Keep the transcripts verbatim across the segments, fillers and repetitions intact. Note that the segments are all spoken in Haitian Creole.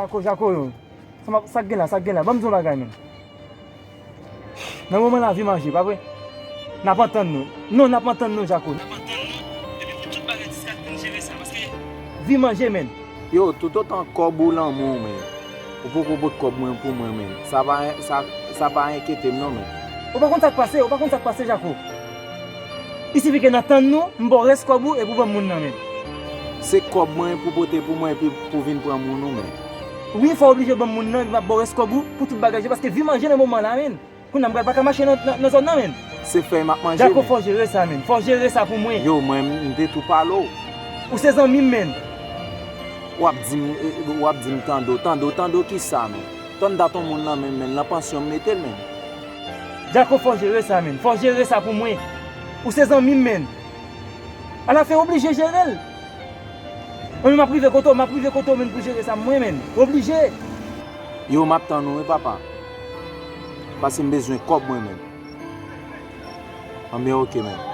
Jako, Jako, yo. Sa m ap, sa k gen la, sa k gen la? Ban m di yon bagay, menm. Nan moman la, vi manje, pa vre? N ap antann nou. Non, n ap antann nou, Jako. N ap antann nou, epi pou tout bagay diskak pou n jere sa, paske vi manje, menm. Yo, toutotan kòb ou lanmen w, menm, ou poko pot kòb mwen pou mwen, menm, sa pa, sa, sa pa enkyete m, non, menm. Ou pa konn sa k pase, ou pa konn sa k pase, Jako. I sifi ke n antann nou, m ba w rès kòb ou, epi w ban m moun nan, menm. Se kòb mwen pou pote pou mwen, epi pou vin pran moun ou, menm. Wi, fò w oblije ban m moun nan, epi m ap ba w rès kòb ou, pou tout bagay, paske vi manje nan moman la, menm. Kounye a m pral pa ka mache nan, nan, nan zòn nan, menm. Se fèy m ap manje, Jako, men fò w jere sa, menm. Fò w jere sa pou mwen. Yo, mwen, m te tou pale w. Ou se zanmi m, menm. W ap di m, w ap di m tande w, tande w, tande w kisa, menm? Tann dat yon moun nan menm, menm, nan pansyon m mete l, menm. Jako, fò w jere sa, menm. Fò w jere sa pou mwen. Ou se zanmi m, menm. Alafen, w oblije jere l. Mwen menm, m ap rive kote w, m ap rive kote w, menm, pou jere sa, mwen, menm. W oblije. Yo, m ap tann ou, wi, papa. Paske m bezwen kòb mwen menm. Anben, oke, menm.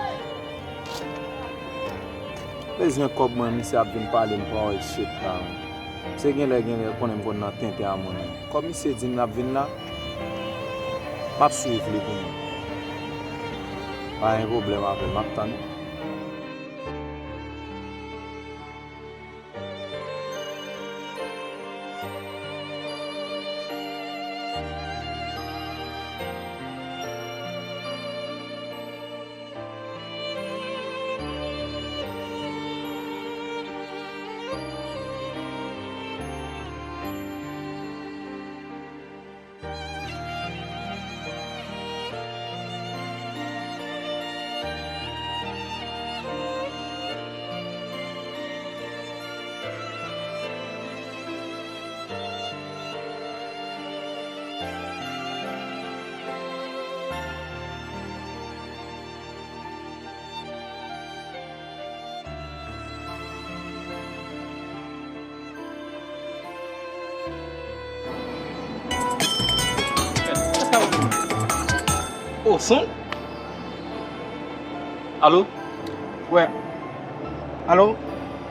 Bezwen kòb mwen, misye ap vin pale m pawòl shit la, menm. Se genlè, genlè, konnen m konn nan tenten a moun, menm. Kòm misye di m l ap vin la, m ap swiv li pou mwen. Pa gen pwoblèm avè l, m ap tann. Oh, son? Alo? Wè. Alo?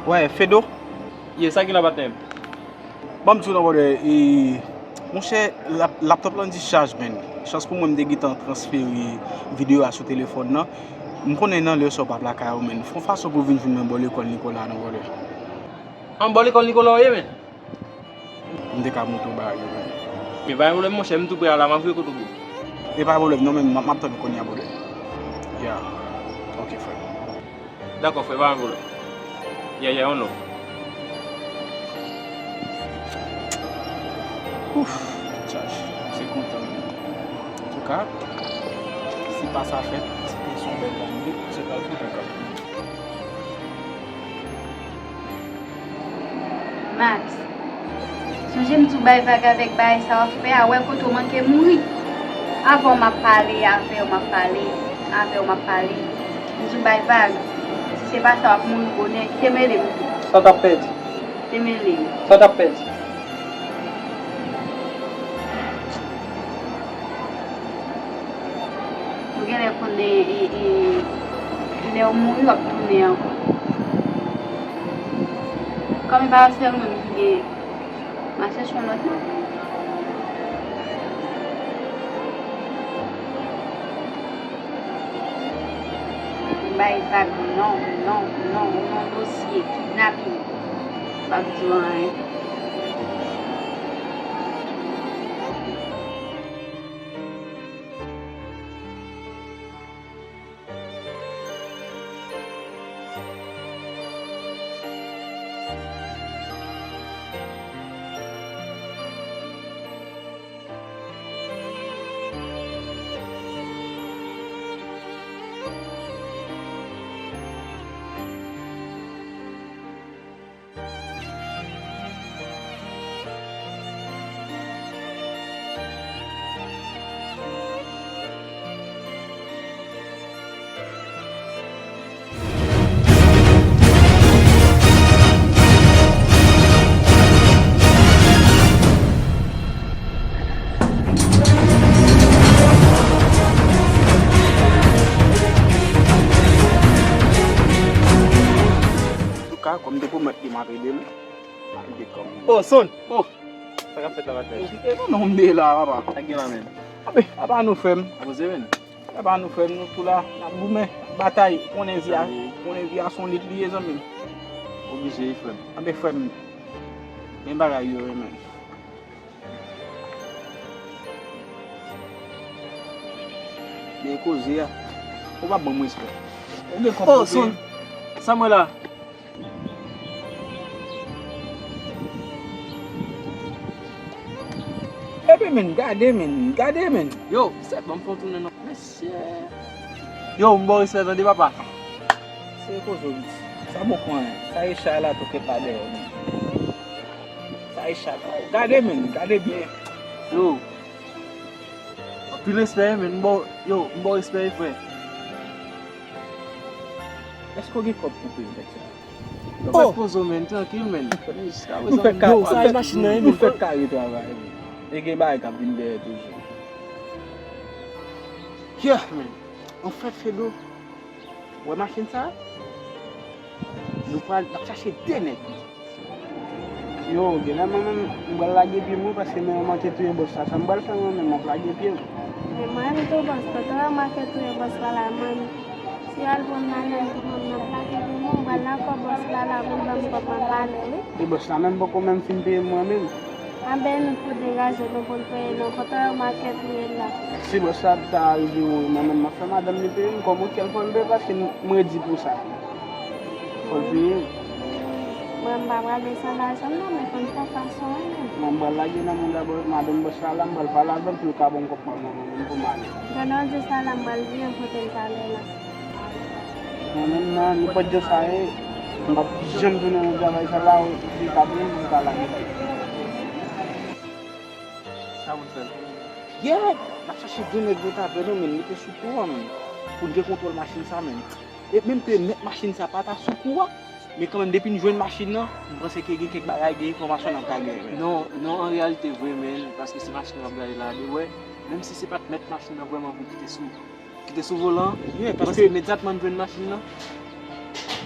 Wè, Fedo? Ye, sa ki la, patnè m? Ban m di w non, brother, e, monchè, lap-, laptop lan discharge, man. Chans pou mwen, m te gentan transfere videyo a sou telefòn nan. M konnen nan lè sa w p ap lakay ou, man. Fè yon fason pou w vin jwenn mwen bò lekòl Nicolas non, brother. An bò lekòl Nicolas ou ye, man? M te ka montre w bagay yo, man. Men pa gen pwoblèm, monchè, m tou prè a la, m ap rive kote w, bro. E pa gen pwoblèm, non, man, m ap, m ap tann ou kounye a, brother. Yeah. Ok, frè. Dakò, frè, pa gen pwoblèm. Yeah, yeah, on off. Ouf, tchaj, se kontan. Antouka, si pa sa fèt, se te yon bèl lane, se pral fout ankò. Max, sonje m di w bay vag avèk bagay sa w ap fè a, wè kote w manke mouri. Avè w m ap pale, avè w m ap pale, avè w m ap pale. M di w bay vag. Si se pa sa, w ap mouri bonè. Kite mele m tou. Sa w t ap pèdi? Kite mele m. Sa w t ap pèdi? Ou genlè konnen, e, e, lè w mouri, w ap tounen ankò. Kòm e pa sèl ou menm ki gen, m a chèche yon lòt non. Bay vag non, non, non, non, dosye kidnapin. M p ap di w anyen. Antouka, kòm m te pwomèt li, m ap ede l. M ap ede l kòm. Oh, son! Oh! Sa fèt la, batay. E non, non, m de la, papa. Sa gen la menm? Abe, apa nou, frè m? Apoze menm. Apa nou, frè m, nou tou la, n ap goumen, n ap batay, konnen vi a, konnen vi a se yon lit li ye, zanmi m. Oblije wi, frè m. Abe, frè m, men bagay yo ye, menm. Men koze a. Ou pa ban m respè. Ou gen kòb pou peye. Sa mwen la. Epi, men, gade, men, gade, men. Yo, se ban m fè yon tounen non. Mesye. Yo, m ba w respè tande, papa. Se koze w di. Sa bon pran. Sa e chay la tou kèt la dèyè, men. Sa e chay la. Gade, men, gade byen. Yo. Anpil respè, men, m ba w, yo, m ba w respè, frè. Èske w gen kòb pou peye nèg sa? Yo, mèt poze w, men, trankil, men. Jiska prezan, men, nou fèk kare, nou fèk kare travay, men. E gen bagay k ap vin dèyè toujou. Yeah, men. Anfèt, Fedou, wè machin sa? Nou pral, n ap chache de nèg. Yo, genlè mwen menm, m pral lage pye mwen paske men yo manke touye bòs la. Sa m pral fè mwen menm, m ap lage pye m. Men mwen menm tou bòs, kote yo manke touye bòs la la, mwen menm. Si yo al pran m nan men m tou mwen menm, m ap lage pye mwen, m pral nan kò bòs la la, pou l ban m kòb mwen pale, wi. E bòs la menm poko menm fin peye m mwen menm. Anben nou pou degaje nou pou l peye nou, kote yo manke touye l la. Si bòs la ta rive mwen menm, m ap fè madanm li peye m, kòman kè l fò l peye paske m redi pou sa. Fò l peye. Mwen, m pa pral desann lajan m non, men fò n fè fason an menm. Mwen, m pral lage nan men dabò madanm bòs la la, m pral pale avè l pou l ka ban m kòb pa m nan men m pou m ale. Pandan w di sa la, m pral vire kote l talè la. Mwen menm nan nenpòt jan sa ye, m p ap janm tounen nan travay sa la, li ka peye m pou m ka lage. Sa moun fè l pou ou? Yeah! N ap chache de nèg mete avè nou, men mete sou kou an, men. Pou n gen kontwòl machin sa, men. E menm ke mèt machin sa pa ta sou kou a, men kanmenm depi n jwenn machin nan, m panse ke gen kèk bagay, gen enfòmasyon n ap ka genyen. Non, non, an reyalite vre, men, paske se machin w ap gade la, de wè, menm si se pa t mèt machin nan vrèman pou kite sou, kite sou volan, m panse imedyatman n jwenn machin nan.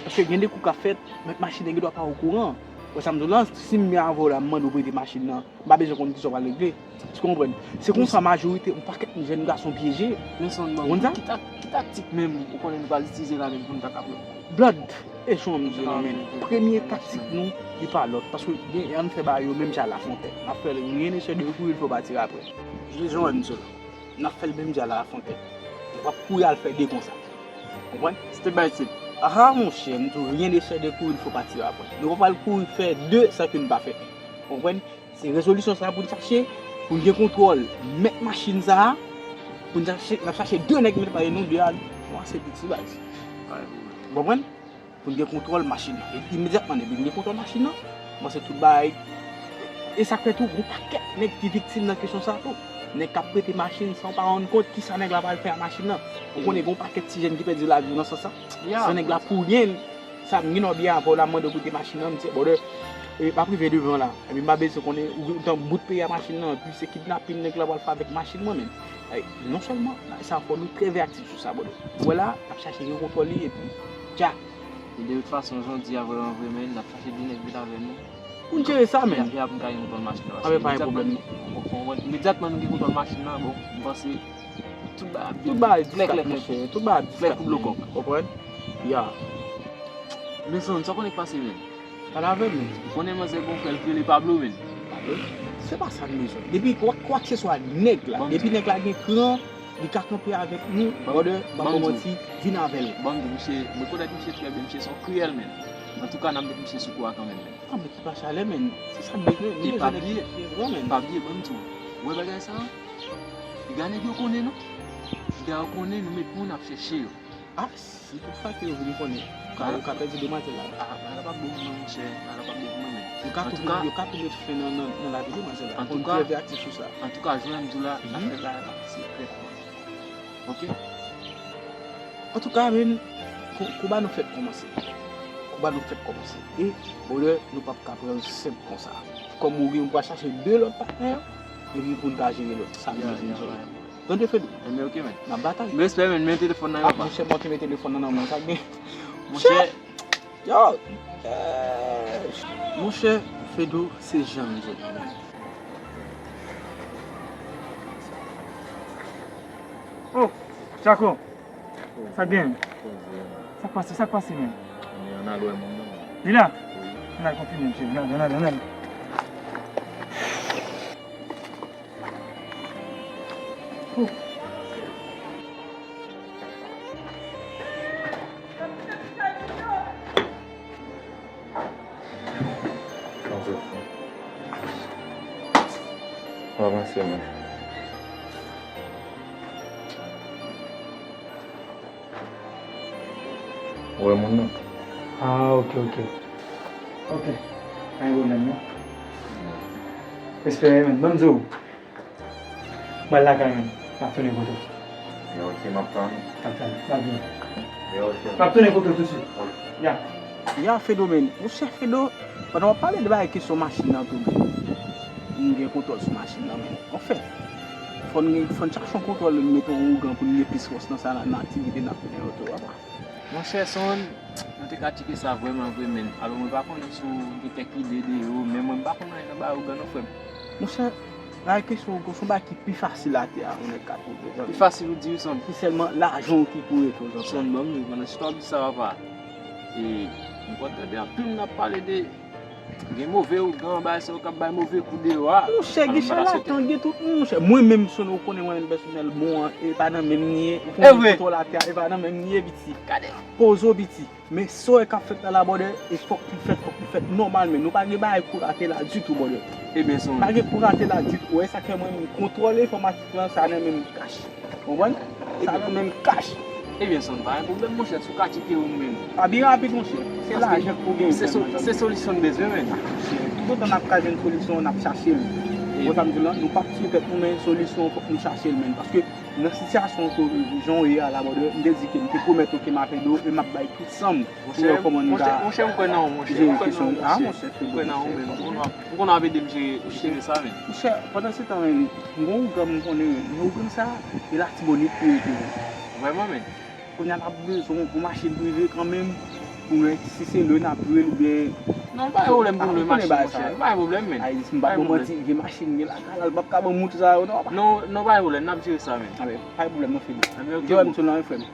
Paske gen de kou k ap fèt, mèt machin nan gen dwa pa okouran. Wè sa m di w lan, si m vin avè w la, m mande w prete machin nan, m pa bezwen konn kisa w pral regle. Èske w konprann? Se konsa majorite, yon pakèt jèn gason pyeje. Men se yon... Ou konn sa? Ki tak-, ki taktik menm ou konnen nou pral itilize la menm pou nou ta ka pran? Blood, e jan m di nou, men, premye taktik nou, li pa lòt. Paske gen, ann fè bagay yo menm jan Lafontèn. N ap fè l, rien ne se de courir, il faut partir après. Jan w di la. N ap fè l menm jan Lafontèn. Nou p ap kouri al fè de konsa. Konprann? Step by step. Aha, monchè, m di w, rien ne se de courir, il faut partir après. Nou pa pral kouri fè de san ke n pa fè. Konprann? Se rezolisyon sa a pou n chache, pou n gen kontwòl mèt machin sa a, pou n chache, n ap chache de nèg ki mete pale nou de a, nou ase piti baz. Ou konprann? Pou n gen kontwòl machin nan. E imedyatman, depi n gen kontwòl machin nan, m panse tout bagay. E sa k fè tou, gon pakèt nèg ki viktim nan kesyon sa a tou. Nèg k ap prete machin san w pa rann kont kisa nèg la pral fè a machin nan. Ou konnen gon pakèt ti jèn ki pèdi lavi yo nan sans sa. San nèg la pou ryen. Sa m gen nan byen avè w la, m mande w prete machin nan, m di, brother, e, m ap rive devan la. Epi m pa bezwen konnen, ou gentan bout peyi a machin nan, epi se kidnapin nèg la pral fè avèk machin mwen menm. Ay, non sèlman, sa fò nou trè veyatif sou sa, brother. Ou wè la, n ap chache gen kontwòl li, epi, dja. E de tout fason, jan w di a vrèman vre, men, n ap chache de nèg vin avè nou. Pou n jere sa, men. Epi apre, n ka gen kontwòl machin nan. Anben, pa gen pwoblèm, non. Imedyatman nou gen kontwòl machin nan, bon, m panse tout bagay ap vin klè, klè, klè. Tout bagay ap vin klè, monchè, tout bagay ap vin klè kou dlo kòk. Konprann? Ya. Mezanmi, sa w konnen k pase, men? Pale avè m, men. Ou konnen manzè gon frè l k rele Pablo, men. Pablo? Se pa sa, mezanmi. Depi kwa, kwakseswa nèg la, depi nèg la gen kran, li ka kanpe avèk nou, brother, m pa ba w manti, vin avè l. Ban m di, misye, mwen konèt misye trè byen, misye se yon kriyèl, men. Antouka, n ap met misye sou kou a kanmenm, men. Ah, men ki pa chalè, men. Se sa m bezwen, m bezwen nèg ki vre, men. Pa bliye, ban m di w. Ou wè bagay sa a? Piga nèg yo konnen, non. Piga yo konnen, nou met moun ap chèche yo. Ah, si tout fwa ke yo vin konnen, ka, yo ka pèdi demwazèl la. Ah, bagay la p ap bon pou mwen, monchè. Bagay la p ap bon pou mwen, men. Yo ka tou, yo ka tou met fen nan, nan, nan lavi demwazèl la. Fò nou trè veyatif sou sa. Antouka, jan m di w la, n ap fè bagay la sekrètman. Oke? Antouka, men, kou-, konba nou fèk kòmanse. Konba nou fèk kòmanse. E, brother, nou p ap ka pran l senp konsa. Kòm ou gen, ou pral chache de lòt patnè, epi pou n ta jere lòt. Sa m bezwen jere. Tande, Fedou? Enben, oke, men. N ap batay. Men respè, men, men telefòn nan yo, papa. Monchè, mwen te met telefòn nan nan men sa gen. Monchè. Yo! Eh, monchè, Fedou, se jan m di w. Chako, sa k gen? Sa k pase, sa k pase, men? Ann al wè moun nan. Li la? Ann al konfime, mesye. Ann al, ann al, ann al. Avanse, man. Ou wè moun nan? Ah, ok, ok. Ok. Pa gen pwoblèm, non. Respè, man. Ban m di w. Mwen lakay, men. M ap tounen kote w. Men ok, m ap tann ou. M ap tann ou. M ap vini. Men ok. M ap tounen kote w tousuit. Ok. Ya. Ya, Fedo, men. Monchè Fedo, pandan w ap pale de bagay kesyon machin nan tou, men. M gen kontwòl sou machin nan, men. Anfen, fò n gen, fò n chache yon kontwòl, mete yon ougan pou n gen plis fòs nan sa, nan aktivite n ap mennen yo tou, papa. Monchè Son, nou te ka tcheke sa vrèman vre, men. Alò, mwen pa konnen si w gen kèk ide de yo, men mwen, m pa konn anyen nan bagay ougan non, frè m. Monchè, la kesyon, kesyon bagay ki pi fasil atè a, ou nèk ka twouve, zanmi. Pi fasil ou di wi, Son. Se sèlman lajan w ki pou rete w, zanmi. Son, ban m di w, pandan se w ap di sa, papa, e, m konn tande anpil moun ap pale de gen move ougan, bagay sa yo k ap bay move kou deyò a. Monchè, gen chalatan, gen tout, monchè. Mwen menm, Son, ou konnen mwen menm pèsonèl, bon an, e pa nan menm m ye, ou konnen kontwòl atè a, e pa nan menm m ye, piti. Gade. Poze w, piti. Men sa w wè k ap fèt la, la, brother, e fòk li fèt, fòk li fèt nòmal, men nou pa gen bagay kou rate la ditou, brother. Ebyen, Son. Pa gen kou rate la ditou. Ou wè sa k fè mwen menm kontwòl enfòmatik lan, sa nan men m kach. Konprann? Sa nan men m kach. Ebyen, Son, pa gen pwoblèm, monchè, si w ka tcheke ou menm. Pa byen rapid, monchè. Se lajan pou gen. Se so-, se solisyon n bezwen, men. Monchè, toutotan n ap ka jwenn solisyon, n ap chache l. Ou wè sa m di w lan, nou p ap tiye tèt nou, men solisyon, fòk nou chache l, men. Paske nan sitiyasyon jan w ye a la, brother, m te di ke m te pwomèt ou ke m ap ede w e m ap bay tout san m pou wè kòman nou ka jere kesyon. Monchè, m kwè nan ou, monchè. M kwè nan ou, monchè. M kwè nan ou, men. Ou konn ap ede m jere, jere sa, men. Monchè, pandan se tan, men, m gon ougan m konnen, men ougan sa, e Latibonit li rete, men. Vrèman, men. Kounye a n ap bezwen yon machin prive kanmenm pou wè si se lwe n ap lwe l oubyen. Non, pa gen pwoblèm pou n lwe machin, monchè. Pa gen pwoblèm, men. Ay, si m pa ba w manti, gen machin, gen lakay la, l p ap ka ban m wout sa yo, non, papa. Non, non, pa gen pwoblèm, n ap jere sa, men. Anben, pa gen pwoblèm, non, Fede. Anben, ok, bro. Jòm sou lan, frè m.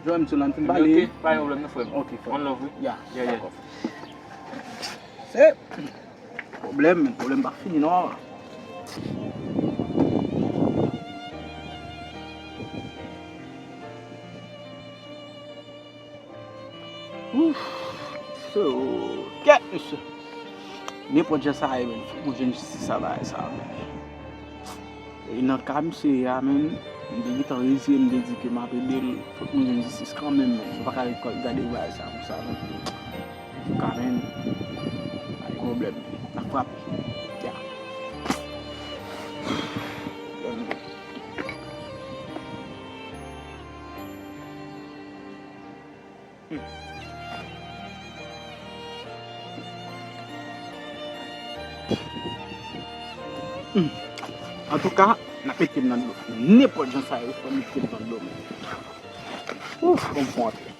Jòm sou lan, fin pale. Anben, ok, pa gen pwoblèm, non, frè m. Ok, frè m. One love, wi. Ya, ya, ya. Dakò. Se Pwoblèm, men pwoblèm pa fini non. Ouf, so, kèt, mesye. Nenpòt jan sa ye, men, fòk mwen jwenn jistis a bagay sa, men. E nan ka misye ye a menm, m te gentan reziye m, m te di ke m ap ede l, fòk mwen jwenn jistis kanmenm, men. Mwen pa ka ret gade bagay sa konsa, non. Antouka, menm, pa gen pwoblèm, men. N ap frape. Ya. Hmm. Antouka, n ap mete m nan dlo. Nenpòt jan sa ye, fò mete m nan dlo, men. Ouf, konn fon antre.